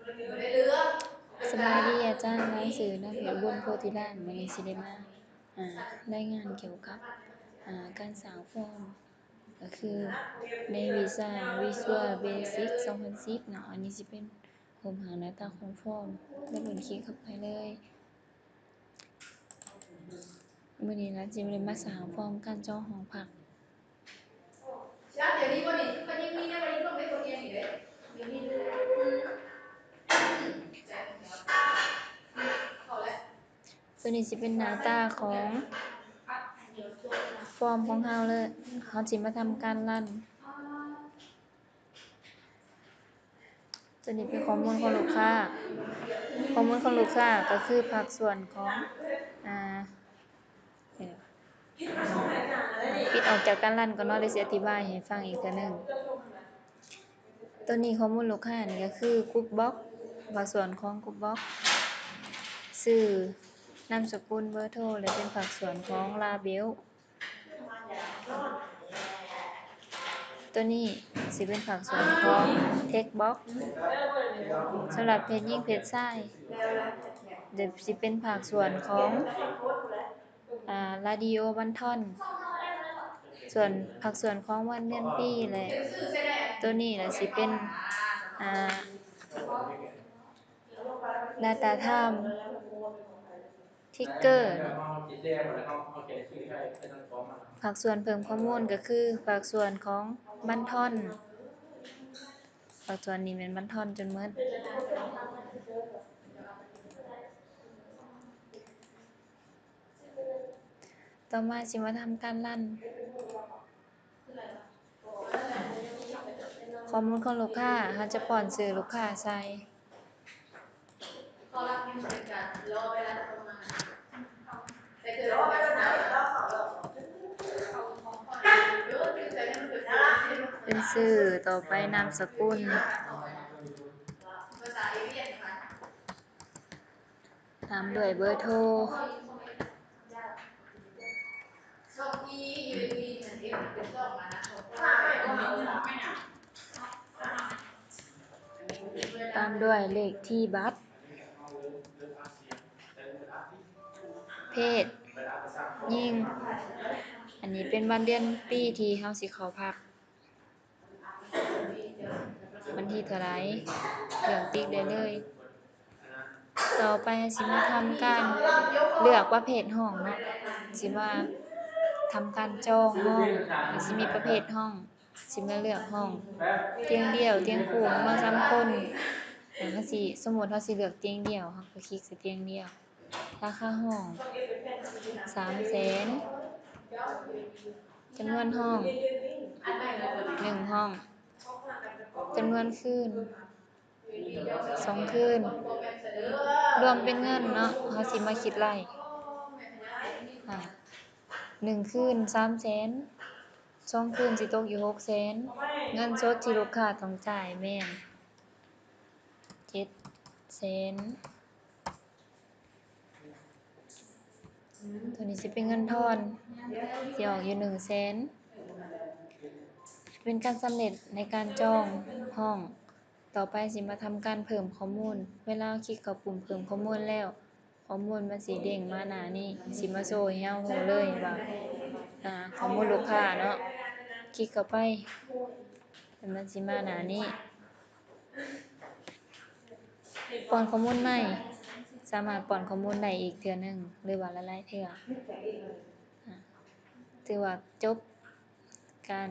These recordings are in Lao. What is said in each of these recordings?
ສະບາຍດີອາຈານ, ລາຍຊື່ ນາງເພັດ ອຸບົນ ໂພທິລາດ. ມື້ນີ້ຊິໄດ້ມາ ອາ ລາຍງານກ່ຽວກັບ ອາ ການສ້າງຟອມ ກໍຄືໃນວິຊາ Visual Basic ສອງພັນສິບເນາະ. ອັນນີ້ຊິເປັນຮູບຮ່າງໜ້າຕາຂອງຟອມ, ເລີ່ມຄລິກເຂົ້າໄປເລີຍ. ມື້ນີ້ລາຊິໄດ້ມາສ້າງຟອມການຈອງຫ້ອງພັກ. ໂຕນີ້ຊິເປັນໜ້າຕາຂອງຟອມຂອງເຮົາເລີຍ. ເຮົາຊິມາທຳການຣັນ. ໂຕນີ້ເປັນຂໍ້ມູນຂອງລູກຄ້າ. ຂໍ້ມູນຂອງລູກຄ້າກໍຄືພາກສ່ວນຂອງ ອາ ປິດອອກຈາກການຣັນກ່ອນເນາະ, ດຽວຊິອະທິບາຍໃຫ້ຟັງອີກເທື່ອໜຶ່ງ. ໂຕນີ້ຂໍ້ມູນລູກຄ້ານີ້ກໍຄື Google Box, ພາກສ່ວນຂອງ Google Box, ຊື່, ນາມສະກຸນ, ເບີໂທ ແລະ ເປັນພາກສ່ວນຂອງ Label. ໂຕນີ້ຊິເປັນພາກສ່ວນຂອງ Text Box ສຳລັບເພດຍິງເພດຊາຍ, ແລະ ຊິເປັນພາກສ່ວນຂອງ ອາ Radio Button, ສ່ວນ ພາກສ່ວນຂອງວັນເດືອນປີ ແລະ ໂຕນີ້ລະຊິເປັນ ອາ Data Time Ticker. ພາກສ່ວນເພີ່ມຂໍ້ມູນກໍຄືພາກສ່ວນຂອງບັນທອນ. ພາກສ່ວນນີ້ແມ່ນບັນທອນຈົນໝົດ. ຕໍ່ມາຊິມາທຳການຣັນ. ຂໍ້ມູນຂອງລູກຄ້າ, ເຮົາຈະປ້ອນຊື່ລູກຄ້າໃສ່. ເປັນຊື່, ຕໍ່ໄປນາມສະກຸນ. ຕາມດ້ວຍເບີໂທ, ຕາມດ້ວຍເລກທີບັດ, ເພດຍິງ. ອັນນີ້ເປັນວັນເດືອນປີທີ່ເຮົາຊິເຂົ້າພັກ. ວັນທີເທົ່າໃດ ເລືອກຕິກໄດ້ເລີຍ. ຕໍ່ໄປເຮົາຊິມາທຳການເລືອກປະເພດຫ້ອງເນາະ, ຊິມາທຳການຈອງຫ້ອງ, ຊິມີປະເພດຫ້ອງ, ຊິມາເລືອກຫ້ອງ, ຕຽງດຽວ, ຕຽງຄູ່, ນອນສາມຄົນ. ເຮົາຊິ ສົມມຸດເຮົາຊິເລືອກຕຽງດຽວ, ເຮົາກໍຄລິກໃສ່ຕຽງດຽວ. ລາຄາຫ້ອງ ສາມແສນ. ຈຳນວນຫ້ອງ ໜຶ່ງຫ້ອງ. ຈຳນວນຄືນ ສອງຄືນ. ລວມເປັນເງິນເນາະ, ເຮົາຊິມາຄິດໄລ່. ອາ ໜຶ່ງຄືນ ສາມແສນ, ສອງຄືນຊິຕົກຢູ່ ຫົກແສນ. ເງິນສົດທີ່ລູກຄ້າຕ້ອງຈ່າຍແມ່ນ ເຈັດແສນ. ໂຕນີ້ຊິເປັນເງິນທອນ ຊິອອກຢູ່ໜຶ່ງແສນ. ເປັນການສຳເລັດໃນການຈອງຫ້ອງ. ຕໍ່ໄປຊິມາທຳການເພີ່ມຂໍ້ມູນ. ເວລາເຮົາຄລິກເຂົ້າປຸ່ມເພີ່ມຂໍ້ມູນແລ້ວ, ຂໍ້ມູນມັນຊິເດ້ງມາໜ້ານີ້, ຊິມາໂຊໃຫ້ເຮົາຮູ້ເລີຍວ່າ ອາ ຂໍ້ມູນລູກຄ້າເນາະ. ຄລິກເຂົ້າໄປ ແລ້ວມັນຊິມາໜ້ານີ້. ປ້ອນຂໍ້ມູນໃໝ່, ສາມາດປ້ອນຂໍ້ມູນໄດ້ອີກເທື່ອໜຶ່ງ ຫຼືວ່າຫຼາຍໆເທື່ອ. ອາ ຖືວ່າຈົບການ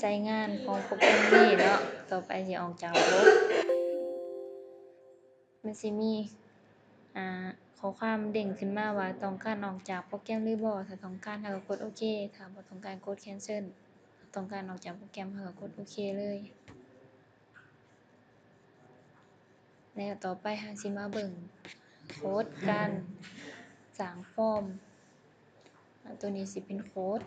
ໃຊ້ງານຂອງໂປຣແກຣມນີ້ເນາະ. ຕໍ່ໄປຊິອອກຈາກລະບົບ, ມັນຊິມີ ອາ ຂໍ້ຄວາມເດ້ງຂຶ້ນມາວ່າຕ້ອງການອອກຈາກໂປຣແກຣມຫຼືບໍ່. ຖ້າຕ້ອງການ ເຮົາກໍກົດໂອເຄ, ຖ້າບໍ່ຕ້ອງການ ກົດແຄນເຊິນ. ຕ້ອງການອອກຈາກໂປຣແກຣມ ເຮົາກໍກົດໂອເຄເລີຍ. ແລ້ວຕໍ່ໄປເຮົາຊິມາເບິ່ງໂຄດການສ້າງຟອມ. ອາ ໂຕນີ້ຊິເປັນໂຄດ